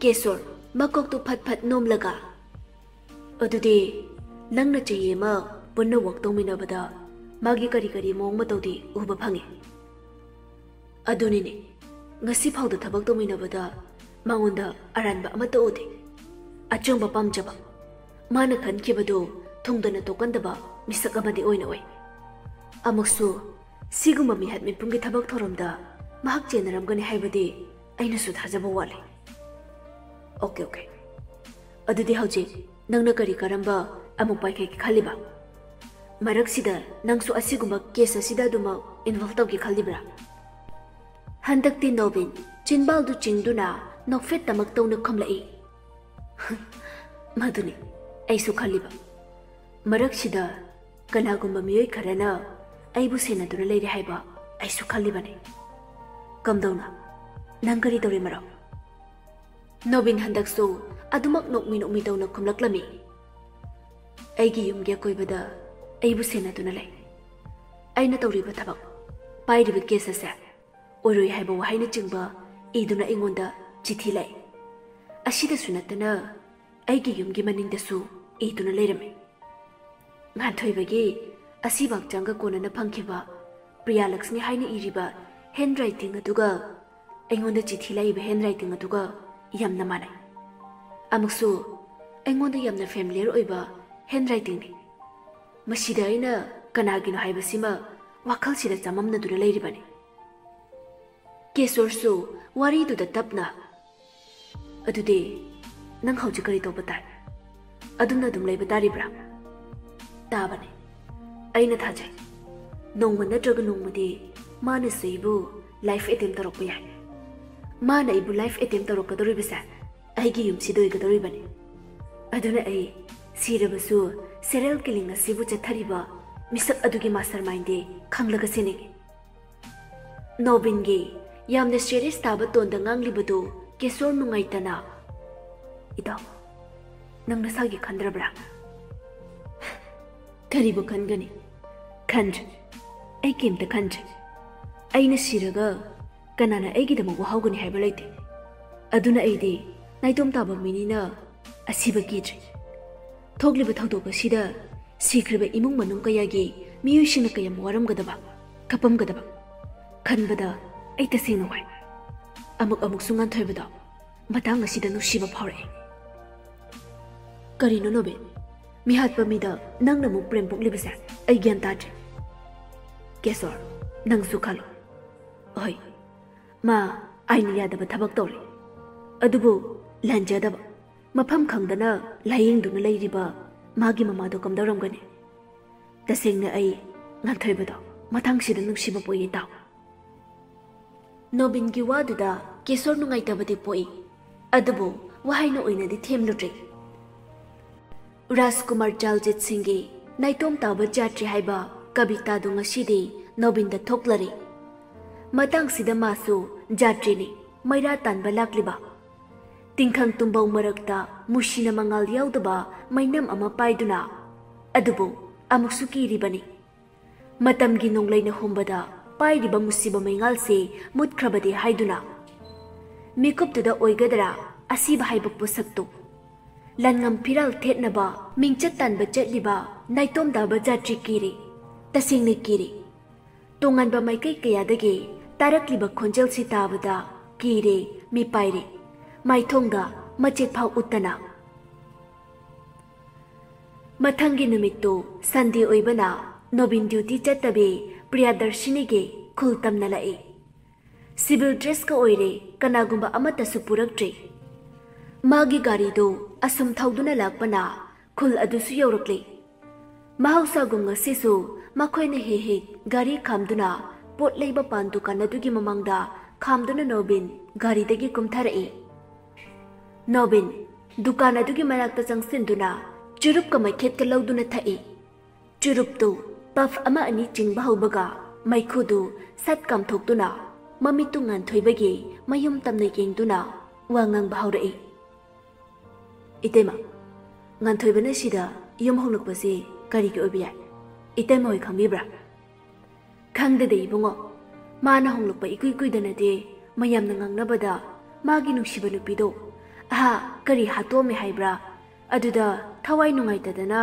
ꯀꯦꯁꯣꯔ ꯃꯀꯣꯛꯇꯨ ꯐꯠ ꯐꯠ ꯅꯣꯝꯂꯒ, "ꯑꯗꯨꯗꯤ ꯅꯪꯅ ꯆꯍꯤ ꯑꯃ ꯄꯨꯟꯅ ꯋꯥꯛ ꯇꯧꯃꯤꯟꯅꯕꯗ ꯃꯥꯒꯤ ꯀꯔꯤ ꯀꯔꯤ ꯃꯑꯣꯡ ꯃꯇꯧꯗꯤ ꯎꯕ ꯐꯪꯉꯤ?" "ꯑꯗꯨꯅꯤꯅꯦ, ꯉꯁꯤ ꯐꯥꯎꯗ ꯊꯕꯛ ꯇꯧꯃꯤꯟꯅꯕꯗ ꯃꯉꯣꯟꯗ ꯑꯔꯥꯟꯕ ꯑꯃꯠꯇ ꯎꯗꯦ꯫ ꯑꯆꯨꯝꯕ ꯄꯥꯝꯖꯕ, ꯃꯥꯅ ꯈꯟꯈꯤꯕꯗꯨ ꯊꯨꯡꯗꯅ ꯇꯣꯛꯀꯟꯗꯕ ꯃꯤꯁꯛ ꯑꯃꯗꯤ ꯑꯣꯏꯅ ꯎꯏ꯫ ꯑꯃꯨꯛꯁꯨ ꯁꯤꯒꯨꯝꯕ ꯃꯤꯍꯠ ꯃꯤꯄꯨꯝꯒꯤ ꯊꯕꯛ ꯊꯧꯔꯝꯗ ꯃꯍꯥꯛ ꯆꯦꯟꯅꯔꯝꯒꯅꯤ ꯍꯥꯏꯕꯗꯤ ꯑꯩꯅꯁꯨ ꯊꯥꯖꯕ ꯋꯥꯠꯂꯤ꯫" "Okay, okay. ꯑꯗꯨꯗꯤ ꯍꯧꯖꯤꯛ ꯅꯪꯅ ꯀꯔꯤ ꯀꯔꯝꯕ ꯑꯃꯨꯛ ꯄꯥꯏꯈꯠꯀꯦ ꯈꯜꯂꯤꯕ? ꯃꯔꯛꯁꯤꯗ ꯅꯪꯁꯨ ꯑꯁꯤꯒꯨꯝꯕ ꯀꯦꯁ ꯑꯁꯤꯗ ꯑꯗꯨꯃꯛ ꯏꯟꯚꯣꯜꯚ ꯇꯧꯒꯦ ꯈꯜꯂꯤꯕ꯭ꯔꯥ?" ꯍꯟꯗꯛꯇꯤ ꯅꯣꯕꯤꯟ ꯆꯤꯟꯕꯥꯜꯗꯨ ꯆꯤꯡꯗꯨꯅ ꯅꯣꯛꯐꯦꯠꯇꯃꯛ ꯇꯧꯅ ꯈꯨꯝꯂꯛꯏ꯫ "ꯃꯗꯨꯅꯤ ꯑꯩꯁꯨ ꯈꯜꯂꯤꯕ꯫ ꯃꯔꯛꯁꯤꯗ ꯀꯅꯥꯒꯨꯝꯕ ꯃꯤꯑꯣꯏ ꯈꯔꯅ ꯑꯩꯕꯨ ꯁꯦꯟꯅꯗꯨꯅ ꯂꯩꯔꯦ ꯍꯥꯏꯕ ꯑꯩꯁꯨ ꯈꯜꯂꯤꯕꯅꯤ꯫ "ꯀꯝꯗꯧꯅ? ꯅꯪ ꯀꯔꯤ ꯇꯧꯔꯦ, ꯃꯔꯨꯞ?" ꯅꯣꯕꯤꯟ ꯍꯟꯗꯛꯁꯨ ꯑꯗꯨꯃꯛ ꯅꯣꯛꯃꯤ ꯅꯣꯛꯃꯤ ꯇꯧꯅ ꯈꯨꯝꯂꯛꯂꯝꯃꯤ꯫ "ꯑꯩꯒꯤ ꯌꯨꯝꯒꯤ ꯑꯀꯣꯏꯕꯗ ꯑꯩꯕꯨ ꯁꯦꯟꯅꯗꯨꯅ ꯂꯩ꯫ ꯑꯩꯅ ꯇꯧꯔꯤꯕ ꯊꯕꯛ, ꯄꯥꯏꯔꯤꯕ ꯀꯦꯁ ꯑꯁꯦ ꯑꯣꯏꯔꯣꯏ ꯍꯥꯏꯕ ꯋꯥꯍꯩꯅꯆꯤꯡꯕ ꯏꯗꯨꯅ ꯑꯩꯉꯣꯟꯗ ꯆꯤꯊꯤ ꯂꯥꯛꯏ꯫ ꯑꯁꯤꯗꯁꯨ ꯅꯠꯇꯅ ꯑꯩꯒꯤ ꯌꯨꯝꯒꯤ ꯃꯅꯤꯡꯗꯁꯨ ꯏꯗꯨꯅ ꯂꯩꯔꯝꯃꯤ꯫ ꯉꯥꯟꯊꯣꯏꯕꯒꯤ ꯑꯁꯤꯕ ꯍꯛꯆꯥꯡꯒ ꯀꯣꯟꯅꯅ ꯐꯪꯈꯤꯕ ꯄ꯭ꯔꯤꯌꯥꯂꯛꯁꯃꯤ ꯍꯥꯏꯅ ꯏꯔꯤꯕ ꯍꯦꯟ ꯔꯥꯏꯇꯤꯡ ꯑꯗꯨꯒ ꯑꯩꯉꯣꯟꯗ ꯆꯤꯊꯤ ꯂꯥꯛꯏꯕ ꯍꯦꯟ ꯔꯥꯏꯇꯤꯡ ꯑꯗꯨꯒ ꯌꯥꯝꯅ ꯃꯥꯟꯅꯩ꯫ ꯑꯃꯨꯛꯁꯨ ꯑꯩꯉꯣꯟꯗ ꯌꯥꯝꯅ ꯐꯦꯃꯤꯂꯤꯌꯔ ꯑꯣꯏꯕ ꯍꯦꯟ ꯔꯥꯏꯇꯤꯡꯅꯤ꯫ ꯃꯁꯤꯗ ꯑꯩꯅ ꯀꯅꯥꯒꯤꯅꯣ ꯍꯥꯏꯕꯁꯤꯃ ꯋꯥꯈꯜꯁꯤꯗ ꯆꯃꯝꯅꯗꯨꯅ ꯂꯩꯔꯤꯕꯅꯤ꯫" ꯀꯦꯁꯣꯔꯁꯨ ꯋꯥꯔꯤꯗꯨꯗ ꯇꯞꯅ, "ꯑꯗꯨꯗꯤ ꯅꯪ ꯍꯧꯖꯤꯛ ꯀꯔꯤ ꯇꯧꯕ ꯇꯥꯏ? ꯑꯗꯨꯝꯅ ꯑꯗꯨꯝ ꯂꯩꯕ ꯇꯥꯔꯤꯕ꯭ꯔꯥ?" "ꯇꯥꯕꯅꯤ꯫ ꯑꯩꯅ ꯊꯥꯖꯩ, ꯅꯣꯡꯃ ꯅꯠꯇ꯭ꯔꯒ ꯅꯣꯡꯃꯗꯤ ꯃꯥꯅꯁꯨ ꯑꯩꯕꯨ ꯂꯥꯏꯐ ꯑꯦꯇꯦꯝ ꯇꯧꯔꯛꯄ ꯌꯥꯏ꯫ ꯃꯥꯅ ꯑꯩꯕꯨ ꯂꯥꯏꯐ ꯑꯦꯇꯦꯝ ꯇꯧꯔꯛꯀꯗꯧꯔꯤꯕꯁꯦ ꯑꯩꯒꯤ ꯌꯨꯝꯁꯤꯗ ꯑꯣꯏꯒꯗꯧꯔꯤꯕꯅꯤ꯫ ꯑꯗꯨꯅ ꯑꯩ ꯁꯤꯔꯕꯁꯨ ꯁꯦꯔꯤꯌꯦꯜ ꯀꯤꯂꯤꯡ ꯑꯁꯤꯕꯨ ꯆꯠꯊꯔꯤꯕ ꯃꯤꯁꯛ ꯑꯗꯨꯒꯤ ꯃꯥꯁꯇꯔ ꯃꯥꯏꯟꯗꯤ ꯈꯪꯂꯒ ꯁꯦꯟꯅꯒꯦ꯫" ꯅꯣꯕꯤꯟꯒꯤ ꯌꯥꯝꯅ ꯁꯤꯔꯤꯌꯁ ꯇꯥꯕ ꯇꯣꯟꯗ ꯉꯥꯡꯂꯤꯕꯗꯨ ꯀꯦꯁꯣꯔ ꯅꯨꯡꯉꯥꯏꯇꯅ, "ꯏꯇꯥꯎ, ꯅꯪ ꯅꯁꯥꯒꯤ ꯈꯟꯗ꯭ꯔꯕ꯭ꯔꯥ?" "ꯀꯔꯤꯕꯨ ꯈꯟꯒꯅꯤ? ꯈꯟꯗ꯭ꯔꯦ꯫ ꯑꯩ ꯀꯩꯝꯇ ꯈꯟꯗ꯭ꯔꯦ꯫ ꯑꯩꯅ ꯁꯤꯔꯒ ꯀꯅꯥꯅ ꯑꯩꯒꯤꯗꯃꯛ ꯋꯥꯍꯧꯒꯅꯤ ꯍꯥꯏꯕ ꯂꯩꯇꯦ꯫ ꯑꯗꯨꯅ ꯑꯩꯗꯤ ꯅꯥꯏꯇꯣꯝ ꯇꯥꯕ ꯃꯤꯅꯤꯅ ꯑꯁꯤꯕ ꯀꯤꯗ꯭ꯔꯦ꯫ ꯊꯣꯛꯂꯤꯕ ꯊꯧꯗꯣꯛ ꯑꯁꯤꯗ ꯁꯤꯈ꯭ꯔꯤꯕ ꯏꯃꯨꯡ ꯃꯅꯨꯡ ꯀꯌꯥꯒꯤ ꯃꯤꯑꯣꯏꯁꯤꯡꯅ ꯀꯌꯥꯝ ꯋꯥꯔꯝꯒꯗꯕ, ꯀꯞꯄꯝꯒꯗꯕ ꯈꯟꯕꯗ ꯑꯩ ꯇꯁꯦꯡꯅ ꯋꯥꯏ꯫ ꯑꯃꯨꯛ ꯑꯃꯨꯛꯁꯨ ꯉꯥꯟꯊꯣꯏꯕꯗꯣ ꯃꯇꯥꯡ ꯑꯁꯤꯗ ꯅꯨꯡꯁꯤꯕ ꯐꯥꯎꯔꯛꯏ꯫" "ꯀꯔꯤꯅꯣ ꯅꯣꯕꯤꯟ? ꯃꯤꯍꯥꯠꯄ ꯃꯤꯗ ꯅꯪꯅ ꯑꯃꯨꯛ ꯄ꯭ꯔꯦꯝ ꯄꯣꯛꯂꯤꯕꯁꯦ ꯑꯩ ꯒ꯭ꯌꯥꯟ ꯇꯥꯗ꯭ꯔꯦ꯫" "ꯀꯦꯁꯣꯔ, ꯅꯪꯁꯨ ꯈꯜꯂꯣ꯫ ꯍꯣꯏ, ꯃꯥ ꯑꯥꯏꯟꯅ ꯌꯥꯗꯕ ꯊꯕꯛ ꯇꯧꯔꯦ, ꯑꯗꯨꯕꯨ ꯂꯥꯟꯖꯗꯕ, ꯃꯐꯝ ꯈꯪꯗꯅ ꯂꯥꯌꯦꯡꯗꯨꯅ ꯂꯩꯔꯤꯕ ꯃꯥꯒꯤ ꯃꯃꯥꯗꯣ ꯀꯝꯗꯧꯔꯝꯒꯅꯤ? ꯇꯁꯦꯡꯅ ꯑꯩ ꯉꯥꯟꯊꯣꯏꯕꯗꯣ ꯃꯇꯥꯡꯁꯤꯗ ꯅꯨꯡꯁꯤꯕ ꯄꯣꯛꯏ, ꯏꯇꯥꯎ꯫" ꯅꯣꯕꯤꯟꯒꯤ ꯋꯥꯗꯨꯗ ꯀꯦꯁꯣꯔ ꯅꯨꯡꯉꯥꯏꯇꯕꯗꯤ ꯄꯣꯛꯏ, ꯑꯗꯨꯕꯨ ꯋꯥꯍꯩꯅ ꯑꯣꯏꯅꯗꯤ ꯊꯦꯝꯂꯨꯗ꯭ꯔꯦ꯫ ꯔꯥꯖꯀꯨꯃꯥꯔ ꯆꯥꯜꯖꯤꯠ ꯁꯤꯡꯒꯤ ꯅꯥꯏꯇꯣꯝ ꯇꯥꯕ ꯖꯥꯇ꯭ꯔꯤ ꯍꯥꯏꯕ ꯀꯕꯤꯇꯥꯗꯨ ꯉꯁꯤꯗꯤ ꯅꯣꯕꯤꯟꯗ ꯊꯣꯛꯂꯔꯦ꯫ ꯃꯇꯥꯡꯁꯤꯗ ꯃꯥꯁꯨ ꯖꯥꯇ꯭ꯔꯤꯅꯤ, ꯃꯩꯔꯥ ꯇꯥꯟꯕ ꯂꯥꯛꯂꯤꯕ꯫ ꯇꯤꯡꯈꯪ ꯇꯨꯝꯕꯧ ꯃꯔꯛꯇ ꯃꯨꯁꯤꯅ ꯃꯉꯥꯜ ꯌꯥꯎꯗꯕ ꯃꯩꯅꯝ ꯑꯃ ꯄꯥꯏꯗꯨꯅ, ꯑꯗꯨꯕꯨ ꯑꯃꯨꯛꯁꯨ ꯀꯤꯔꯤꯕꯅꯤ꯫ ꯃꯇꯝꯒꯤ ꯅꯣꯡꯂꯩꯅ ꯍꯨꯝꯕꯗ ꯄꯥꯏꯔꯤꯕ ꯃꯨꯁꯤꯕ ꯃꯩꯉꯥꯜꯁꯦ ꯃꯨꯠꯈ꯭ꯔꯕꯗꯤ ꯍꯥꯏꯗꯨꯅ꯫ ꯃꯤꯀꯨꯞꯇꯨꯗ ꯑꯣꯏꯒꯗ꯭ꯔꯥ ꯑꯁꯤꯕ ꯍꯥꯏꯕ ꯄꯣꯠꯁꯛꯇꯨ? ꯂꯟꯉꯝ ꯐꯤꯔꯥꯜ ꯊꯦꯠꯅꯕ ꯃꯤꯡꯆꯠ ꯇꯥꯟꯕ ꯆꯠꯂꯤꯕ ꯅꯥꯏꯇꯣꯝ ꯇꯥꯕ ꯖꯥꯇ꯭ꯔꯤ ꯀꯤꯔꯤ, ꯇꯁꯦꯡꯅ ꯀꯤꯔꯤ꯫ ꯇꯣꯉꯥꯟꯕ ꯃꯥꯏꯀꯩ ꯀꯌꯥꯗꯒꯤ ꯇꯥꯔꯛꯂꯤꯕ ꯈꯣꯟꯖꯦꯜꯁꯤ ꯇꯥꯕꯗ ꯀꯤꯔꯦ, ꯃꯤꯄꯥꯏꯔꯦ꯫ ꯃꯥꯏꯊꯣꯡꯗ ꯃꯆꯦꯠ ꯐꯥꯎ ꯎꯠꯇꯅ꯫ ꯃꯊꯪꯒꯤ ꯅꯨꯃꯤꯠꯇꯨ ꯁꯟꯗꯦ ꯑꯣꯏꯕꯅ ꯅꯣꯕꯤꯟ ꯗ꯭ꯌꯨꯇꯤ ꯆꯠꯇꯕꯤ ꯄ꯭ꯔꯤꯌꯥꯗꯔꯁꯤꯅꯤꯒꯤ ꯈꯨꯜ ꯇꯝꯅ ꯂꯥꯛꯏ꯫ ꯁꯤꯚꯤꯜ ꯗ꯭ꯔꯦꯁꯀ ꯑꯣꯏꯔꯦ, ꯀꯅꯥꯒꯨꯝꯕ ꯑꯃꯠꯇꯁꯨ ꯄꯨꯔꯛꯇ꯭ꯔꯦ꯫ ꯃꯥꯒꯤ ꯒꯥꯔꯤꯗꯨ ꯑꯁꯨꯝ ꯊꯧꯗꯨꯅ ꯂꯥꯛꯄꯅ ꯈꯨꯜ ꯑꯗꯨꯁꯨ ꯌꯧꯔꯛꯂꯦ꯫ ꯃꯍꯧꯁꯥꯒꯨꯝ ꯉꯁꯤꯁꯨ ꯃꯈꯣꯏꯅ ꯍꯦꯛ ꯍꯦꯛ ꯒꯥꯔꯤ ꯈꯥꯝꯗꯨꯅ ꯄꯣꯠ ꯂꯩꯕ ꯄꯥꯟ ꯗꯨꯀꯥꯟ ꯑꯗꯨꯒꯤ ꯃꯃꯥꯡꯗ ꯈꯥꯝꯗꯨꯅ ꯅꯣꯕꯤꯟ ꯒꯥꯔꯤꯗꯒꯤ ꯀꯨꯝꯊꯔꯛꯏ꯫ ꯅꯣꯕꯤꯟ ꯗꯨꯀꯥꯟ ꯑꯗꯨꯒꯤ ꯃꯅꯥꯛꯇ ꯆꯪꯁꯤꯟꯗꯨꯅ ꯆꯨꯔꯨꯞꯀ ꯃꯩꯈꯦꯠꯀ ꯂꯧꯗꯨꯅ ꯊꯛꯏ꯫ ꯆꯨꯔꯨꯞꯇꯨ ꯄꯐ ꯑꯃ ꯑꯅꯤ ꯆꯤꯡꯕ ꯍꯧꯕꯒ ꯃꯩꯈꯨꯗꯨ ꯁꯠ ꯀꯥꯝꯊꯣꯛꯇꯨꯅ ꯃꯃꯤꯠꯇꯨ ꯉꯥꯟꯊꯣꯏꯕꯒꯤ ꯃꯌꯨꯝ ꯇꯝꯅ ꯌꯦꯡꯗꯨꯅ ꯋꯥ ꯉꯥꯡꯕ ꯍꯧꯔꯛꯏ꯫ "ꯏꯇꯩꯃ, ꯉꯥꯟꯊꯣꯏꯕꯅ ꯁꯤꯗ ꯌꯨꯝ ꯍꯣꯡꯂꯛꯄꯁꯤ ꯀꯔꯤꯒꯤ ꯑꯣꯏꯕ ꯌꯥꯏ? ꯏꯇꯩꯃ ꯍꯣꯏ ꯈꯪꯕꯤꯕ꯭ꯔꯥ?" "ꯈꯪꯗꯦꯗ ꯏꯕꯨꯡꯉꯣ, ꯃꯥꯅ ꯍꯣꯡꯂꯛꯄ ꯏꯀꯨꯏ ꯀꯨꯏꯗꯅꯗꯤ ꯃꯌꯥꯝꯅ ꯉꯥꯡꯅꯕꯗ ꯃꯥꯒꯤ ꯅꯨꯡꯁꯤꯕ ꯅꯨꯄꯤꯗꯣ ꯑꯍꯥ ꯀꯔꯤ ꯍꯥꯠꯇꯣꯛꯑꯝꯃꯦ ꯍꯥꯏꯕ꯭ꯔꯥ? ꯑꯗꯨꯗ ꯊꯋꯥꯏ ꯅꯨꯡꯉꯥꯏꯇꯗꯅ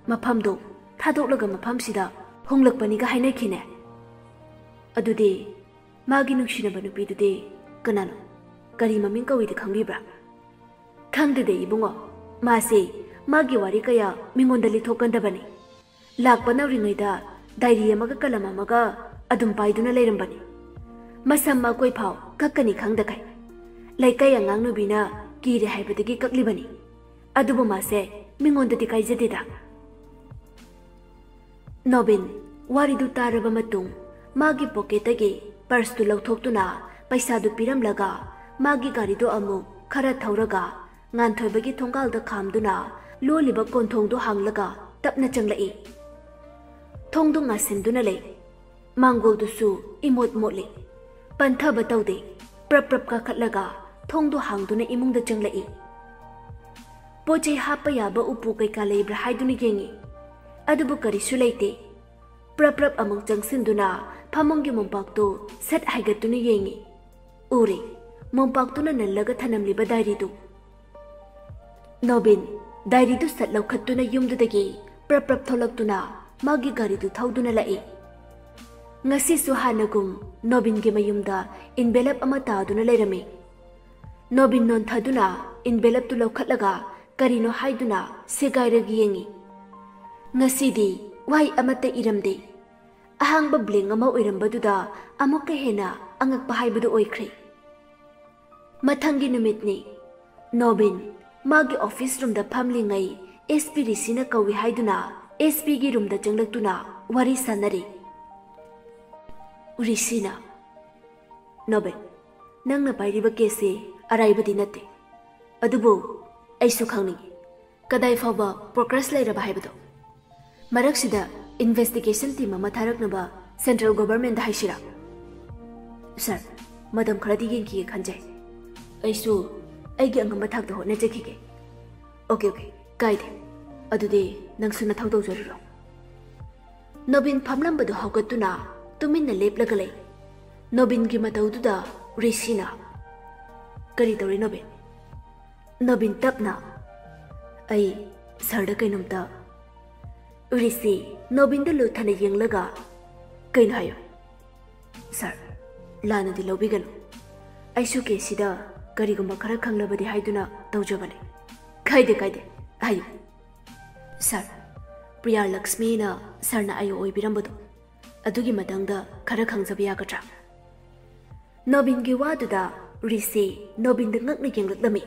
ꯃꯐꯝꯗꯣ ꯊꯥꯗꯣꯛꯂꯒ ꯃꯐꯝꯁꯤꯗ ꯍꯣꯡꯂꯛꯄꯅꯤꯒ ꯍꯥꯏꯅꯈꯤꯅꯦ꯫ ꯑꯗꯨꯗꯤ ꯃꯥꯒꯤ ꯅꯨꯡꯁꯤꯅꯕ ꯅꯨꯄꯤꯗꯨꯗꯤ ꯀꯅꯥꯅꯣ? ꯀꯔꯤ ꯃꯃꯤꯡ ꯀꯧꯏꯗꯤ ꯈꯪꯕꯤꯕ꯭ꯔꯥ?" "ꯈꯪꯗꯦꯗ ꯏꯕꯨꯡꯉꯣ, ꯃꯥꯁꯦ ꯃꯥꯒꯤ ꯋꯥꯔꯤ ꯀꯌꯥ ꯃꯤꯉꯣꯟꯗ ꯂꯤꯊꯣꯛꯀꯟꯗꯕꯅꯤ꯫ ꯂꯥꯛꯄ ꯅꯧꯔꯤꯉꯩꯗ ꯗꯥꯏꯔꯤ ꯑꯃꯒ ꯀꯂꯝ ꯑꯃꯒ ꯑꯗꯨꯝ ꯄꯥꯏꯗꯨꯅ ꯂꯩꯔꯝꯕꯅꯤ꯫ ꯃꯁꯝ ꯃꯀꯣꯏ ꯐꯥꯎ ꯀꯛꯀꯅꯤ ꯈꯪꯗꯈꯩ꯫ ꯂꯩꯀꯥꯏ ꯑꯉꯥꯡ ꯅꯨꯕꯤꯅ ꯀꯤꯔꯦ ꯍꯥꯏꯕꯗꯒꯤ ꯀꯛꯂꯤꯕꯅꯤ꯫ ꯑꯗꯨꯕꯨ ꯃꯥꯁꯦ ꯃꯤꯉꯣꯟꯗꯗꯤ ꯀꯥꯏꯖꯗꯦꯗ꯫" ꯅꯣꯕꯤꯟ ꯋꯥꯔꯤꯗꯨ ꯇꯥꯔꯕ ꯃꯇꯨꯡ ꯃꯥꯒꯤ ꯄꯣꯀꯦꯠꯇꯒꯤ ꯄꯔꯁꯇꯨ ꯂꯧꯊꯣꯛꯇꯨꯅ ꯄꯩꯁꯥꯗꯨ ꯄꯤꯔꯝꯂꯒ ꯃꯥꯒꯤ ꯒꯥꯔꯤꯗꯨ ꯑꯃꯨꯛ ꯈꯔ ꯊꯧꯔꯒ ꯉꯥꯟꯊꯣꯏꯕꯒꯤ ꯊꯣꯡꯒꯥꯜꯗ ꯈꯥꯝꯗꯨꯅ ꯂꯣꯜꯂꯤꯕ ꯀꯣꯟꯊꯣꯡꯗꯨ ꯍꯥꯡꯂꯒ ꯇꯞꯅ ꯆꯪꯂꯛꯏ꯫ ꯊꯣꯡꯗꯨ ꯉꯥꯁꯤꯟꯗꯨꯅ ꯂꯩ꯫ ꯃꯥꯡꯒꯣꯜꯗꯨꯁꯨ ꯏꯃꯣꯠ ꯃꯣꯠꯂꯤ꯫ ꯄꯟꯊꯕ ꯇꯧꯗꯦ꯫ ꯄ꯭ꯔꯞ ꯄ꯭ꯔꯞ ꯀꯥꯈꯠꯂꯒ ꯊꯣꯡꯗꯨ ꯍꯥꯡꯗꯨꯅ ꯏꯃꯨꯡꯗ ꯆꯪꯂꯛꯏ꯫ ꯄꯣꯠ ꯆꯩ ꯍꯥꯞꯄ ꯌꯥꯕ ꯎꯄꯨ ꯀꯩꯀꯥ ꯂꯩꯕ꯭ꯔꯥ ꯍꯥꯏꯗꯨꯅ ꯌꯦꯡꯉꯤ꯫ ꯑꯗꯨꯕꯨ ꯀꯔꯤꯁꯨ ꯂꯩꯇꯦ꯫ ꯄ꯭ꯔꯞ ꯄ꯭ꯔꯞ ꯑꯃꯨꯛ ꯆꯪꯁꯤꯟꯗꯨꯅ ꯐꯃꯨꯡꯒꯤ ꯃꯣꯝꯄꯥꯛꯇꯨ ꯁꯠ ꯍꯥꯏꯒꯠꯇꯨꯅ ꯌꯦꯡꯉꯤ꯫ ꯎꯔꯦ, ꯃꯣꯝꯄꯥꯛꯇꯨꯅ ꯅꯜꯂꯒ ꯊꯅꯝꯂꯤꯕ ꯗꯥꯏꯔꯤꯗꯨ꯫ ꯅꯣꯕꯤꯟ ꯗꯥꯏꯔꯤꯗꯨ ꯁꯠ ꯂꯧꯈꯠꯇꯨꯅ ꯌꯨꯝꯗꯨꯗꯒꯤ ꯄ꯭ꯔꯞ ꯄ꯭ꯔꯞ ꯊꯣꯛꯂꯛꯇꯨꯅ ꯃꯥꯒꯤ ꯒꯥꯔꯤꯗꯨ ꯊꯧꯗꯨꯅ ꯂꯥꯛꯏ꯫ ꯉꯁꯤꯁꯨ ꯍꯥꯟꯅꯒꯨꯝ ꯅꯣꯕꯤꯟꯒꯤ ꯃꯌꯨꯝꯗ envelope ꯑꯃ ꯇꯥꯗꯨꯅ ꯂꯩꯔꯝꯃꯤ꯫ ꯅꯣꯕꯤꯟ ꯅꯣꯟꯊꯗꯨꯅ envelopeꯇꯨ ꯂꯧꯈꯠꯂꯒ ꯀꯔꯤꯅꯣ ꯍꯥꯏꯗꯨꯅ ꯁꯦꯒꯥꯏꯔꯒ ꯌꯦꯡꯉꯤ꯫ ꯉꯁꯤꯗꯤ ꯋꯥꯍꯩ ꯑꯃꯠꯇ ꯏꯔꯝꯗꯦ꯫ ꯑꯍꯥꯡꯕ blank ꯑꯃ ꯑꯣꯏꯔꯝꯕꯗꯨꯗ ꯑꯃꯨꯛꯀ ꯍꯦꯟꯅ ꯑꯉꯛꯄ ꯍꯥꯏꯕꯗꯨ ꯑꯣꯏꯈ꯭ꯔꯦ꯫ ꯃꯊꯪꯒꯤ ꯅꯨꯃꯤꯠꯅꯤ꯫ ꯅꯣꯕꯤꯟ ꯃꯥꯒꯤ office roomꯗ ꯐꯝꯂꯤꯉꯩ SP ꯔꯤꯁꯤꯅ ꯀꯧꯏ ꯍꯥꯏꯗꯨꯅ SPꯒꯤ roomꯗ ꯆꯪꯂꯛꯇꯨꯅ ꯋꯥꯔꯤ ꯁꯥꯟꯅꯔꯤ꯫ ꯔꯤꯁꯤꯅ, "ꯅꯣꯕꯤꯟ, ꯅꯪꯅ ꯄꯥꯏꯔꯤꯕ caseꯁꯦ ꯑꯔꯥꯏꯕꯗꯤ ꯅꯠꯇꯦ꯫ ꯑꯗꯨꯕꯨ ꯑꯩꯁꯨ ꯈꯪꯅꯤꯡꯏ, ꯀꯗꯥꯏ ꯐꯥꯎꯕ progress ꯂꯩꯔꯕ ꯍꯥꯏꯕꯗꯣ? ꯃꯔꯛꯁꯤꯗ investigation team ꯑꯃ ꯊꯥꯔꯛꯅꯕ central governmentꯗ ꯍꯥꯏꯁꯤꯔꯥ?" "Sir, ꯃꯇꯝ ꯈꯔꯗꯤ ꯌꯦꯡꯈꯤꯒꯦ ꯈꯟꯖꯩ꯫ ꯑꯩꯁꯨ ꯑꯩꯒꯤ ꯑꯉꯝꯕ ꯊꯥꯛꯇ ꯍꯣꯠꯅꯖꯈꯤꯒꯦ꯫" "Okay, okay, ꯀꯥꯏꯗꯦ꯫ ꯑꯗꯨꯗꯤ ꯅꯪꯁꯨ ꯅꯊꯧ ꯇꯧꯖꯔꯨꯔꯣ꯫" ꯅꯣꯕꯤꯟ ꯐꯝꯂꯝꯕꯗꯨ ꯍꯧꯒꯠꯇꯨꯅ ꯇꯨꯃꯤꯟꯅ ꯂꯦꯞꯂꯒ ꯂꯩ꯫ ꯅꯣꯕꯤꯟꯒꯤ ꯃꯇꯧꯗꯨꯗ ꯔꯤꯁꯤꯅ, "ꯀꯔꯤ ꯇꯧꯔꯦ ꯅꯣꯕꯤꯟ?" ꯅꯣꯕꯤꯟ ꯇꯞꯅ, "ꯑꯩ sirꯗ ꯀꯩꯅꯣꯝꯇ꯫" ꯔꯤꯁꯤ ꯅꯣꯕꯤꯟꯗ ꯂꯨꯊꯅ ꯌꯦꯡꯂꯒ, "ꯀꯩꯅꯣ ꯍꯥꯏꯌꯨ꯫" "Sir, ꯂꯥꯟꯅꯗꯤ ꯂꯧꯕꯤꯒꯅꯨ꯫ ꯑꯩꯁꯨ caseꯁꯤꯗ ꯀꯔꯤꯒꯨꯝꯕ ꯈꯔ ꯈꯪꯂꯕꯗꯤ ꯍꯥꯏꯗꯨꯅ ꯇꯧꯖꯕꯅꯤ꯫" "ꯀꯥꯏꯗꯦ, ꯀꯥꯏꯗꯦ, ꯍꯥꯏꯌꯨ꯫" "Sir, ꯄ꯭ꯔꯤꯌꯥ ꯂꯛꯁꯃꯤꯅ sirꯅ IO ꯑꯣꯏꯕꯤꯔꯝꯕꯗꯣ, ꯑꯗꯨꯒꯤ ꯃꯇꯥꯡꯗ ꯈꯔ ꯈꯪꯖꯕ ꯌꯥꯒꯗ꯭ꯔꯥ?" ꯅꯣꯕꯤꯟꯒꯤ ꯋꯥꯗꯨꯗ ꯔꯤꯁꯤ ꯅꯣꯕꯤꯟꯗ ꯉꯛꯅ ꯌꯦꯡꯂꯛꯂꯝꯃꯤ꯫